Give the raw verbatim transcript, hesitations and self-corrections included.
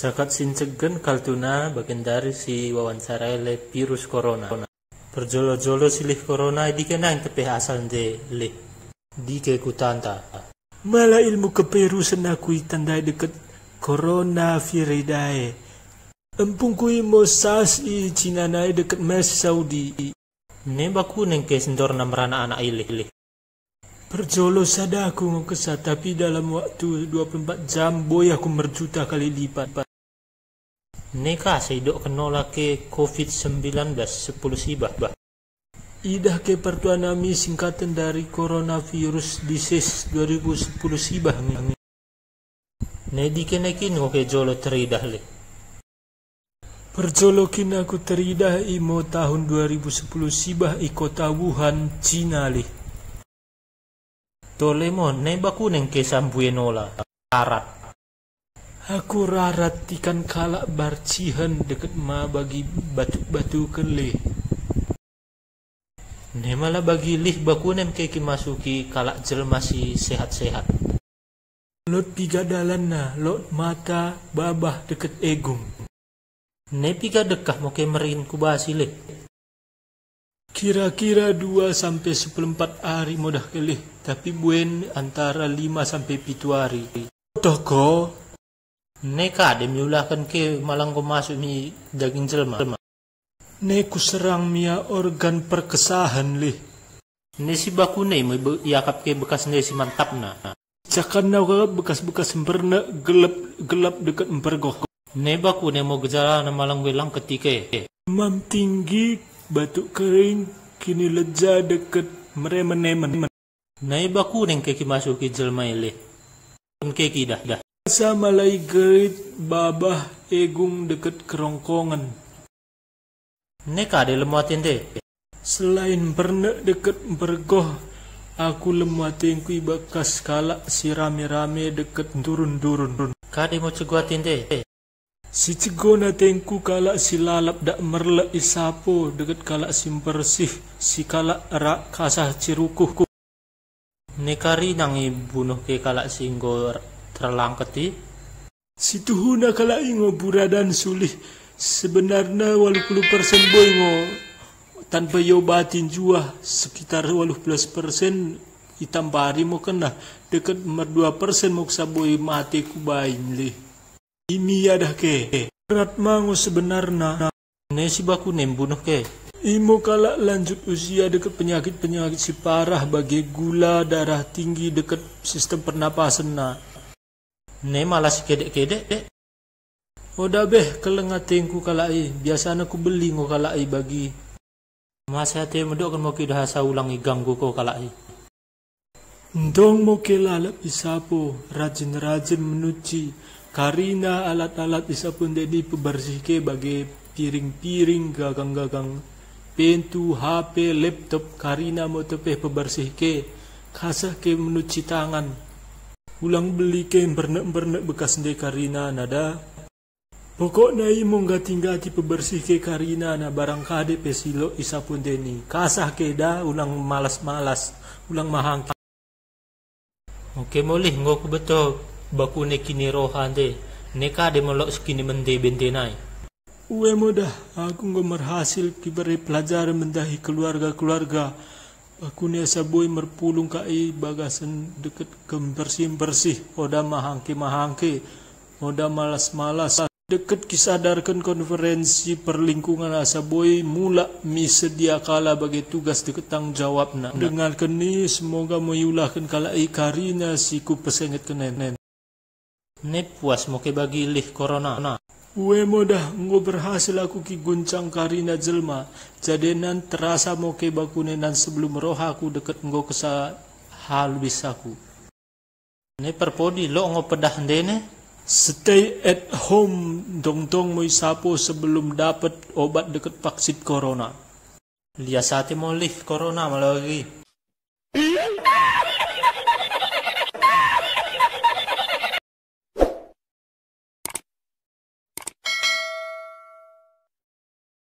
Takat sinceggen kaltuna bagendari si wawancarai le virus korona. Perjolo-jolo si lih korona i dike naing tepeh asal nde lih. Dike kutanta. Mala ilmu keperusen aku itandai deket korona viridae. Empungku imo sas i Cina nai deket mes Saudi. Ne bakune ngke sendorna merana anak i lih. Perjolo sada aku ngo kessa, tapi dalam waktu dua puluh empat jam boi aku merjuta kali lipat. Ne kasa idokken nola ke covid sembilan belas sepuluh sibah. Idah ke partua nami singkatan dari coronavirus disease dua ribu sepuluh sibah nge. Ne dike ne kin ngo ke jolo teridah lih. Perjolo kin aku teridah imo tahun dua ribu sepuluh sibah i kota Wuhan, Cina lih. Tole mo, ne bakune ngke sambue nola. Rarat. Aku rarat tikan kalak barcihen deket ma bagi batuk-batuken lih. Ne mala bagi lih bakune mke kimasuki kalak jelma si sehat-sehat. Lot piga dalanna, lot mata, babah deket egung. Ne piga dekkah mo ke merin kubasi lih. Kira-kira dua sampe sepuluh empat ari modah ke lih, tapi buen antara lima sampe pitu ari. Toh ko? Ne kade miulaken ke mala nggo masuk mi daging jelma. Ne kuserang mia organ perkesahen lih. Ne si bakune mo iakap ke bekas ne si mantapna. Cakanna uga bekas-bekas mbernek gelap-gelap deket mpergoh. Ne bakune mo gejalana mala nggo lang ketike. Demam tinggi, batuk kering, kinileja deket meremen-emen. Ne bakune ngke kimasuki jelma i lih. Ngke kidah dah. Rasa mala igerit babah egung deket kerongkongen. Ne kade lemmo atende. Selain mbernek deket mpergoh, aku lemmo atengku ibakas kalak si rame-rame deket ndurun-ndurun. Kade mo cego atende. Si cegon atengku kalak si lalap dak merlek isapo deket kalak si mbersih, si kalak rak kasah cirukuh. Ne karina ngo ibunuh ke kalak si enggo terlangket i? Situhuna kalak i ngo buradan sulih. Sebenarna waluh puluh persen boi ngo tanpa iobati njuah, sekitar waluh belas persen itampari mo kennah, deket merdua persen mo kessa boi mate kubaing lih. Imi idah ke. Berat ma ngo sebenarna. Ne si bakune mbunuh ke. Imo kalak lanjut usia deket penyakit-penyakit si parah bage gula darah tinggi deket sistem pernapasenna. Ne mala si kedek-kedek. Oda beh, kelleng atengku kalak i, biasana kubelli ngo kalak i bagi. Masa atemu dokken mo kidah asa ulang iganggu ko kalak i. Ntong mo ke lalap isapo, rajin-rajin menuci, karina alat-alat isapo ndene ipebersih ke bage piring-piring, gagang-gagang pentu, H P, laptop, karina mo tepeh pebersih ke, kasah ke menuci tangan. Ulang belli ke mbernek-mbernek bekas nde karinana da. Pokokna imo nggati-nggati pebersih ke karinana, barang kade pe si lot isapo ndene i. Kasah ke da, ulang malas-malas, ulang mahangke. Oke mo lih, enggo kubettoh bakune kiniroha nde, ne kade mo lot si kinimende-bende nai. Ue mo dah, aku enggo merhasil kibere pelajaran mendahi keluarga-keluarga. Bakune asa boi merpulung ka i bagasen deket kembersih-bersih, oda mahangke-mahangke, oda malas-malas. Deket kisadarken konferensi perlingkungan asa boi mulak mi sedia kala bage tugas deket tanggung jawabna. Dengaken i, semoga mo iulaken kalak i karina si kupesengetken en. Ne puas mo ke bagi lih korona. Ue mo dah, enggo berhasil aku kiguncang karina jelma, jadi nan terasa mo ke bakune nan sebelum rohaku deket enggo kessa halus aku. Ne perpodi lot ngo pedah ndene? Stay at home, ntong-ntong mo isapo sebelum dapet obat deket vaksin korona. Lias ate mo lih korona mala bagi.